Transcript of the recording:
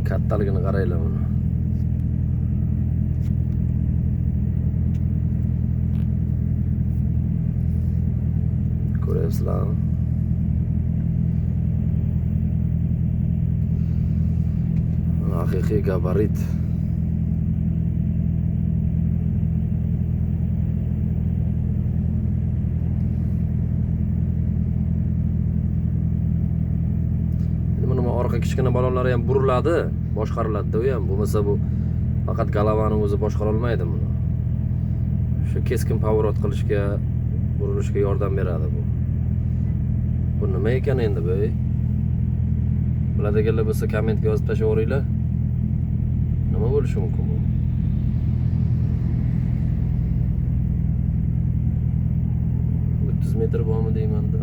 Kattaligini qaranglar buni. Ko'ryapsizlarmi? Mana haqiqiy gabarit. Endi buni orqa kichkina balonlari ham buriladi, boshqariladi u ham. Bo'lmasa bu faqat голова ni o'zi boshqara olmaydi buni. Shu keskin поворот qilishga, burilishga yordam beradi bu. Bu nima ekan endi bu? Biladiganlar bo'lsa, kommentga yozib tashlab yuboringlar. Nima bo'lishi mumkin bu? 30 metr bormi deymanda.